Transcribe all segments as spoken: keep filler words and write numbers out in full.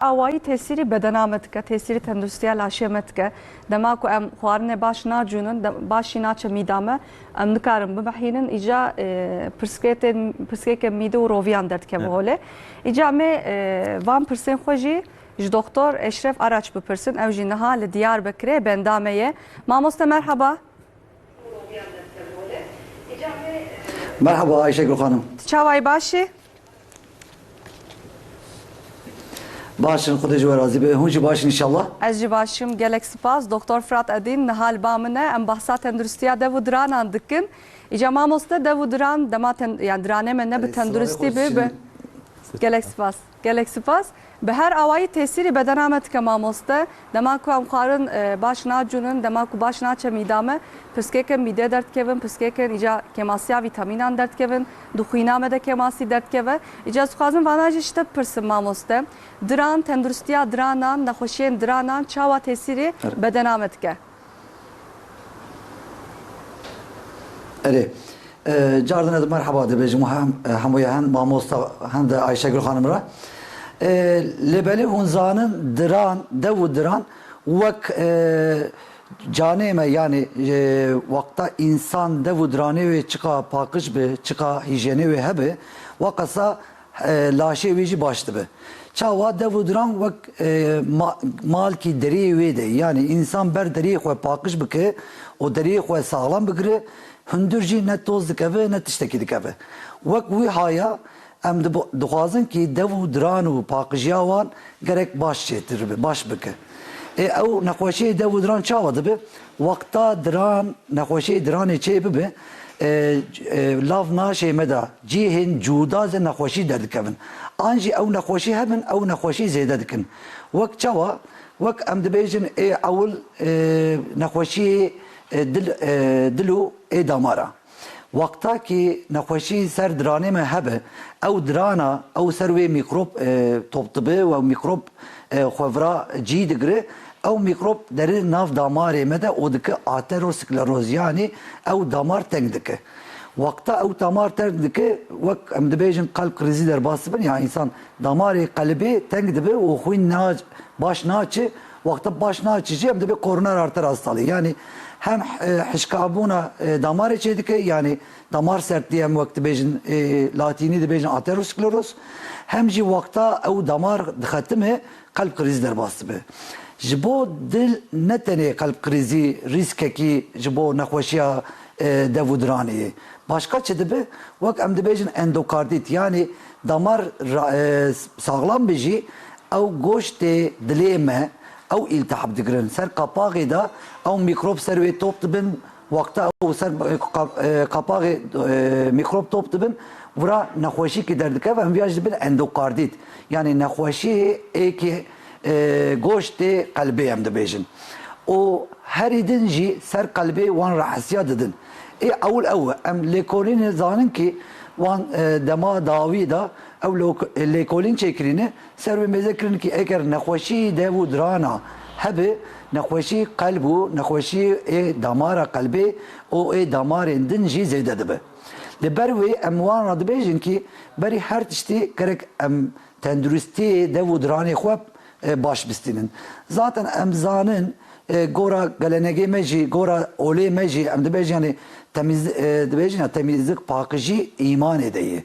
Awayî tesîrî bedena me dike, tesîrî tenduristiya laşê me dike. Dema ku em xwarinê baş nacûnin, de-, baş jî naçe mîda me, em nikarin bimehînin. Îca, e, pirsgirêkên, pirsgirêkên mîde û roviyan derdikeve Evet. holê. Îca me, e, van pirsên xwe jî ji Doktor Eşref Araç bipirsin. Ew jî niha li Diyarbekirê benda me ye. Mamoste, merhaba. Merhaba Ayşegül Hanım. Tu çawa yî, baş î? Baş in, Xwedê ji we razî be. Hûn jî baş in înşallah. Ez jî baş im. Gelek spas. Doktor Fırat Edîn niha li ba min e. Em behsa tenduristiya dev û diranan dikin. Îca mamoste, dev û diran dema ten-, yani diranê me ne bi Ey, tenduristî silavê xwe bi, bi. Gelek spas. Gelek spas. Bi her awayî tesîrî bedena me dike mamoste. Dema ku em xwarin, e, baş nacûnin, dema ku baş naçe mîda me, pirsgirêkên mîdê derdikevin, pirsgirêkên îca kêmasiya vîtamînan derdikevin, di xwîna me de kêmasî derdikeve. Îca ez dixwazim vana jî ji te bipirsim mamoste. Diran, tenduristiya diranan, nexweşiyên diranan çawa tesîrî Evet. bedena me dike? Erê. E, cardin ez merheba dibêjim hem, e, hemûya hen mamosta hem de Ayşegül Hanım re. E, lê belê hûn zanin diran, dev û diran wek, e, canê me, yani, e, wexta însan dev û diranê wê çiqa paqij bi, çiqa hîjenê wê hebe, wekasa e, laşê wî jî baş dibe. Çawa dev û diran wek, e, ma-, malkî deriyê wê de, yanî însan ber deriyê xwe paqij bike û deriyê xwe saxlam bigire, hundir jî ne toz dikeve, ne tiştekî dikeve. Wek wî haya em dibo-, dixwazin kî dev û diran û paqijiya wan gerek baş çêtir be, baş bike. Ê ew nexweşiyê dev û diran çawa dibe? Wexta diran, nexweşiyê diranê çê bibe, e, e, lav naşê me de cihên cuda ze nexweşî derdikevin. An jî ew nexweşî hebin, ew nexweşî zêde dikin. Wek çawa? Wek em dibêjin ê ewil, e, nexweşiyê, e, dil, e, dil û ê damara. Wexta kî nexweşî ser diranê me hebe, ew dirana, ew ser wê mîkrop, e, top dibe û ew mîkrop, e, xwe vira cî digire, ew mîkrop deri nav damarê me de û dike ateroskleroz, yanî ew damar teng dike. Wexta ew damar teng dike, wek em dibêjin qelb krîzî derbas dibin, ya însan damarê qelibê teng dibe û xwîn na-, baş naçe, wexta baş naçe jî em dibê koroner arter hastalığı. Yanî hem, e, hişkabûna, e, damarê çêdike, yanî damar sertliği em wek dibêjin, e, latînî dibêjin ateroskleroz, hem jî wexta ew damar dixetime qelb krîzî derbas dibe. Ji bo dil ne tenê qelb krîzî rîskekî ji bo nexweşiya, e, dev û diranê ye. Başka çi dibe? Wek em dibêjin endokardît, yanî damar ra-, e, saxlam be jî, ew goştê dilê me, ew îltihab digirin. Ser qapaxê de ew mîkrop ser wê top dibin, wexta ew ser, e, qa-, e, qapaxê, e, mîkrop top dibin, vira nexweşîkî derdikeve, em viya jî dibin endokardît. Yanî nexweşî ê ki, e, goştê qelbê em dibêjin. Û herî din jî ser qelbê wan rahatsiya didin. Ê ewil ew e. Em lêkolînê zanin ki wan, e, dema dawî de ew lok-, lêkolîn çêkirîne, ser wê mêze kirin ki eger nexweşî dev û dirana hebe, nexweşî qelb û nexweşî ê damara qelbê û ê damarên din jî zêde dibe. Li ber wê em wan re dibêjin ki berî her tiştî gerek em tenduristiyê dev û diranê xwe, e, baş bistînin. Zaten em zanin, e, gora gelenegê me jî, gora olê me jî, em dibêjin, yanî temîz-, e, dibêjin ya temîzlik, paqijî îmanê de ye.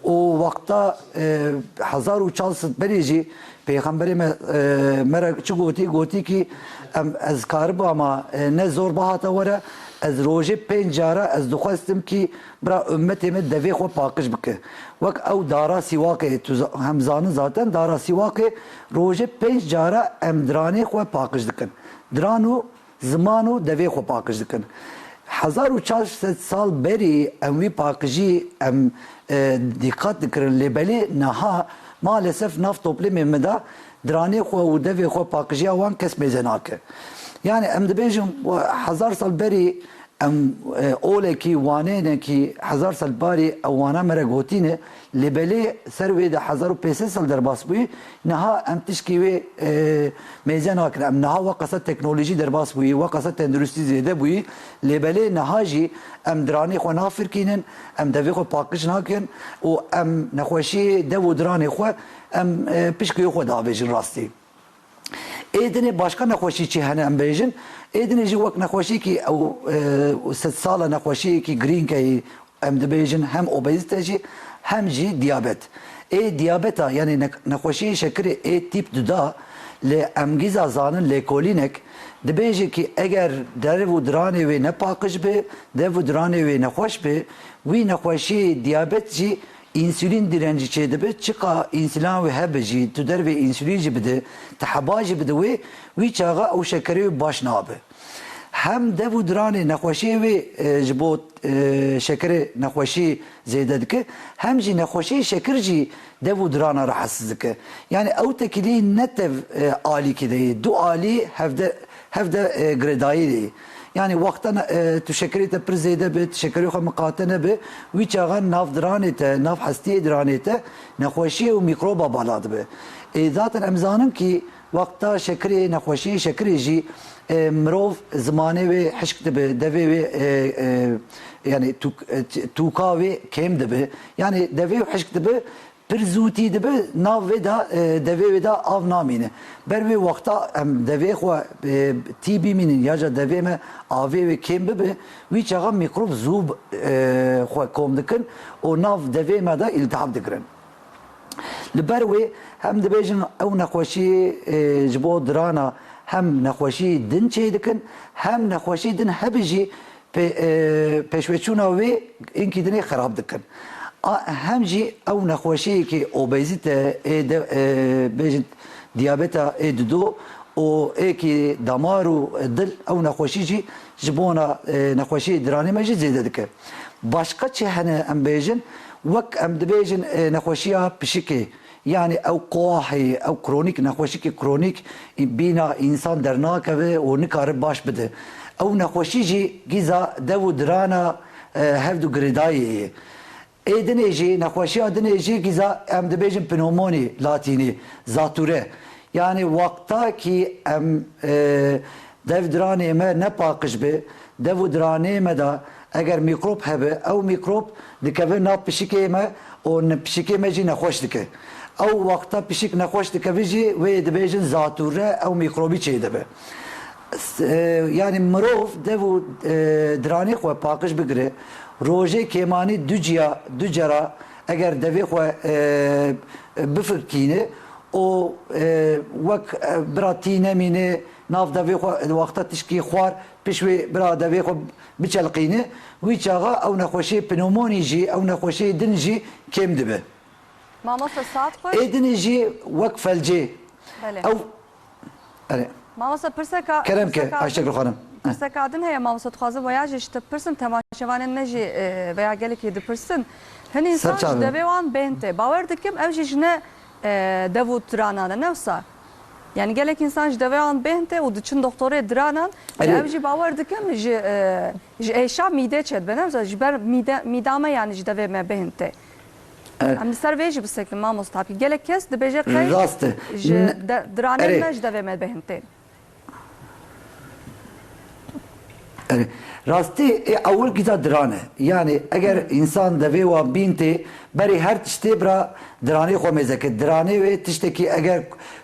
Û wexta, e, hezar û çar sed berê jî Pêxemberê me, e, me re çi gotî? Gotî ki em, ez karibama, e, ne zor bihata were, ez rojê pênc cara ez dixwestim ki bira ummetê me devê xwe paqij bike. Wek ew dara Sîwakê, tu za-, hem zanin zaten dara Sîwakê rojê pênc cara em diranê xwe paqij dikin. Diran û ziman û devê xwe paqij dikin. Hezar û çar sed sal berî em wî paqijî em, e, dîqat dikirin, lê belê niha maalesef nav toplumê me de diranê xwe û devê xwe paqijiya wan kes mêze nake. Yani em dibêjin hezar sal berî Em, e, olekî, wanênekî hezar sal barî ew wana me re gotîne, lê belê ser wê de hezar û pênc sed sal derbas bûyî, niha em tişkî wê, e, mêze nakin. Em niha weqasa teknolojî derbas bûyî, weqasa tenduristî zêde bûyî, lê belê niha jî em diranê xwe nafirkînin, em devê xwe paqij nakin û em nexweşiyê dev û diranê xwe em, e, pişkê xwe diavêjin rastî. Ê dinê başka nexweşî çi hene em bêjin? Ê dinê jî wek nexweşiyekî ew, e, sedsala nexweşiyekî girîng heyî em dibêjin, hem obezîte jî hem jî diyabet. Ê diyabeta, yanî ne-, nexweşiyê şekirê ê tîp duda, lê em gîza zanin lêkolînek, dibêje kî eger dev û diranê wê nepaqij be, dev û diranê wê nexweş be, wî nexweşiyê diyabet jî Însûlîn direncî çêdibe, çiqa însûlîna wê hebe jî, tu dervê însûlîn jî bide, tu heba jî bide wê, wî çaxa ew şekerê wê baş nabe. Hem dev û diranê nexweşiyê wê, e, ji bo, e, şekerê nexweşî zêde dike, hem jî nexweşiyê şekir jî dev û dirana rahatsiz dike. Yani ew tekilî ne tev, e, alîkî de yê, du alî hevde hevde, e, girêdayî de yê. Yani wexta ne-, e, tu şekerê te pir zêde be, tu şekerê xwe miqate nebe, wî çaxa nav diranê te, nav hestiyê diranê te nexweşiyê û mîkroba bala dibe. E, zaten em zanin kî wexta şekerê, nexweşiyê şekerê jî, e, mirov zimanê wê hişk dibe, devê wê, e, e, yani tûk-, e, t-, tûka wê kêm dibe. Yani devê wê hişk dibe, pir zûtî dibe, nav vê de, e, devê wê de av namîne. Ber wê wexta em devê xwe, e, tî bimînin ya jî devê me avê wê kêm bibe, wî çaxa mîkrob zû, e, xwe kom dikin û nav devê me de îltihab digirin. Li ber wê hem dibêjin ew nexweşî, e, ji bo dirana hem nexweşî din çê dikin, hem nexweşî din hebe jî pê-, e, pêşveçûna wê hinkî dinê xerab dikin. A, hem jî ew nexweşiyekî obezîte ê de, e, bêjin diyabeta ê dido û êkî damar û dil, ew nexweşî jî ji bona, e, nexweşiyê diranê me jî zêde dike. Başqa çi hene em bêjin? Wek em dibêjin, e, nexweşiya pişikê, yani ew koahê, ew kronîk, nexweşikî kronîk, bîna însan dernakeve û nikare baş bide. Ew nexweşî jî gîza dev û dirana, e, hevdu girêdayî ye. Ê dinê jî, nexweşiya dinê jî gîza em dibêjin pneumonî latînî, zatûre. Yani wexta kî em, e, dev diranê me nepaqij be, dev û diranê me de eger mîkrob hebe, ew mîkrob dikeve nav pişikê me û ne-, pişikê me jî nexweş dike. Ew wexta pişik nexweş dikeve jî wê dibêjin zatûre, ew mîkrobî çêdibe. S-, e, yani mirov dev û, e, diranê xwe paqij bigire, rojê kêmanî du ciya, du cara eger devê xwe, e, bifirkîne û, e, wek, e, bira tî nemîne, nav devê xwe wexta tişkî xwar, pişt wê bira devê xwe biçelqîne, wî çaxa ew nexweşiyê pneumonî jî, ew nexweşiyê din jî kêm dibe. Mamoste, saet xweş. Ê dinê jî wek felcê. Belê. Ew, erê. Mamoste, pirseka, Kerem ke, pirseka Ayşegül din, Xanim. Heh. Pirseka din heye, mamoste, dixwazim veya jî ji te pirsim, temaşevanên me jî, e, veya gelekî dipirsin. Hin însan ji devê wan bêhn tê. Bawer dikim, ew jî ji ne, e, dev û tiranan e, ne wisa? Yani gelek însan ji devê wan bêhn tê û diçin doktorê diranan, erê, ew jî bawer dikim, ji, e, ji êşa mîdê çêdibe, ne wisa? Ji ber mîde, mîda me, yani ji devê me bêhn tê. E, Em li ser vê jî bisekin, mamosta, ki gelek kes dibêje qey, rast e, ji de-, diranên me ji devê me bêhn tên. Erê, rastî ê ewil gîza diran e. Yani eger însan devê wan bîn tê, berî her tiştê bira diranê xwe mêze ke. Diranê wê tiştekî eger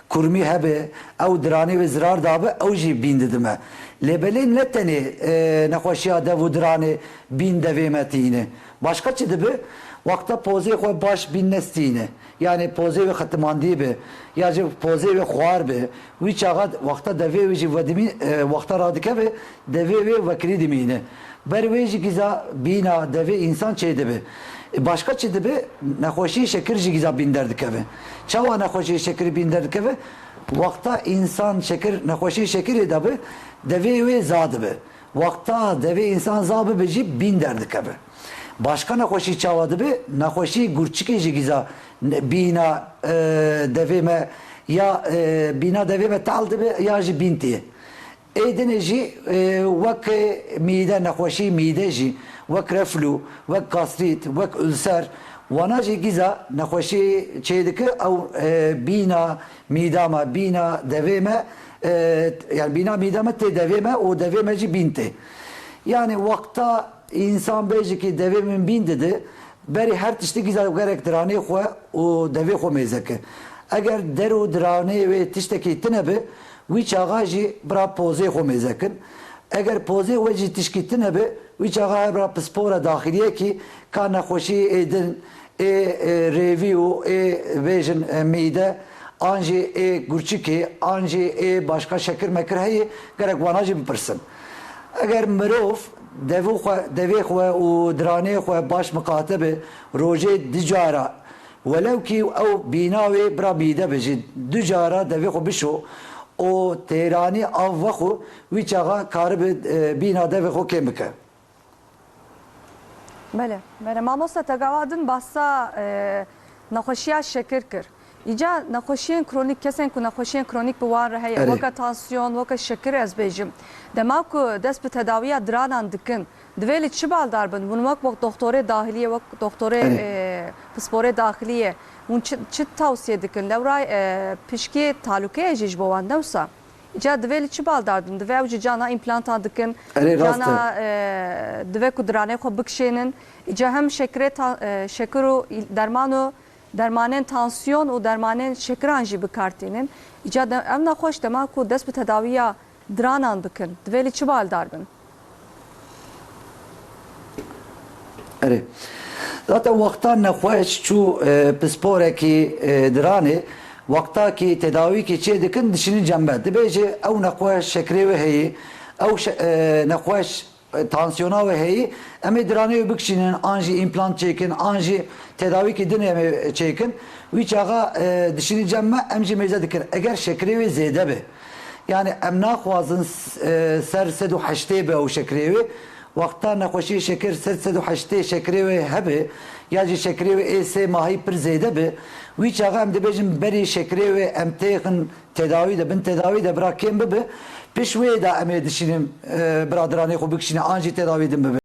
kurmî hebe, ew diranê wê zirar dabe, ew jî bîn didime. Lê belê ne tenê, e, nexweşiya dev û diranê bîn devê me tîne. Başqa çi dibe? Wexta pozê xwe baş bîn nestîne. Yani pozê wê xetimandî be, ya jî pozê wê xwar be. Wî çaxa wexta devê wê jî vedimî, e, wexta radikeve, devê wê vekirî dimîne. Ber wê jî gîza bîna devê însan çêdibe. E, başqa çi dibe? Nexweşî şekir jî gîza bîn derdikeve. Çawa nexweşî şekirî bîn derdikeve? Wexta însan şekir, nexweşî şekirê de be, devê wê za dibe. Wexta devê însan za bibe jî bîn derdikeve. Başqa nexweşî çawa dibe? Nexweşî gurçikê jî gîza ne-, bîna, e, devê me ya, e, bîna devê me tal dibe ya jî bîn tê. Ê dinê jî, e, wek mîde, nexweşî mîde jî, wek reflû, wek gastrît, wek ulser, wana jî gîza nexweşî çêdike ew, e, bîna mîda me, bîna devê me, e, yani bîna mîda me tê devê me û devê me jî bîn tê. Yani wexta însan bêjî ki devê min bîn didi, berî her tiştî gîza gerek diranê xwe û devê xwe mêze ke. Eger der û diranê wê tiştekî tine bi, wî çaxa jî bira pozê xwe mêze kin. Eger pozê we jî tişkî tine bi, wî çaxa her bira pispora daxiliyekî ka nexweşî ê din, ê, ê rêvî û ê bêjin, e, mîde, an jî ê gurçikê, an jî ê başka şekir mekir heye, gerek wana jî bipirsin. Eger mirov devû xwe, devê xwe û diranê xwe baş miqate bi, rojê du cara, welew kî ew bîna wê bira mîde bi jî, du cara devê xwe bişo û têranî av vexwe, wî çaxa karibi, e, bîna devê xwe kêm bike. Belê, belê. Mamoste, te gava din basa, e, nexweşiya şekir kir. Îca nexweşiyên kronîk, kesên ku nexweşiyên kronîk bi wan re heye, Erê. weke tansiyon, weke şekir ez bêjim. Dema ku dest bi tedawiya diranan dikin, divê li çi baldar bin? Hûn wek, wek doktorê dahiliyê, wek doktorê, Erê. e, pisporê daxiliyê, hûn çi, çi tavsiye dikin? Lewra, e, pişkê talûkeye jî ji bo wan ne wisa? Îca divê li çi baldar bin? Divê ew ji cana împlantan dikin. Erê, rast e. Cana, e, divê ku diranê xwe bikişênin. Îca hem şekirê ta-, e, şekir û îl-, derman û dermanên tansiyon û dermanên şekiran jî bi kar tînin. Îca de, ev nexweş dema ku dest bi tedawiya diranan bikin, divê li çi baldar bin? Erê. Zaten wexta nexweş çû, e, pisporekî, e, diranê, wexta kî tedawîkî çê dikin, dişînin cem me. Dibêje ew nexweş şekerê wê heye, ew şe-, e, nexweş, e, tansiyona wê heye, em ê diranê wê bikişînin, an jî împlant çêkin, an jî tedawîkî din em ê çêkin. Wî çaxa, e, dişînin cem me, em jî mêze dikin. Eger şekerê wê zêde be, yani em naxwazin s-, e, ser sed û heştê be ew şekerê wê, Wexta nexweşiyê şekir sed, sed û heştê şekerê wê hebe, ya jî şekerê wê ê sê mahî pir zêde bi, wî çaxa em dibêjin berî şekerê wê em têxin tedawî de, bin tedawî de bira kêm bibe, piş wê de em ê dişînin, e, bira diranê xwe bikişîne an jî tedawî din bibe.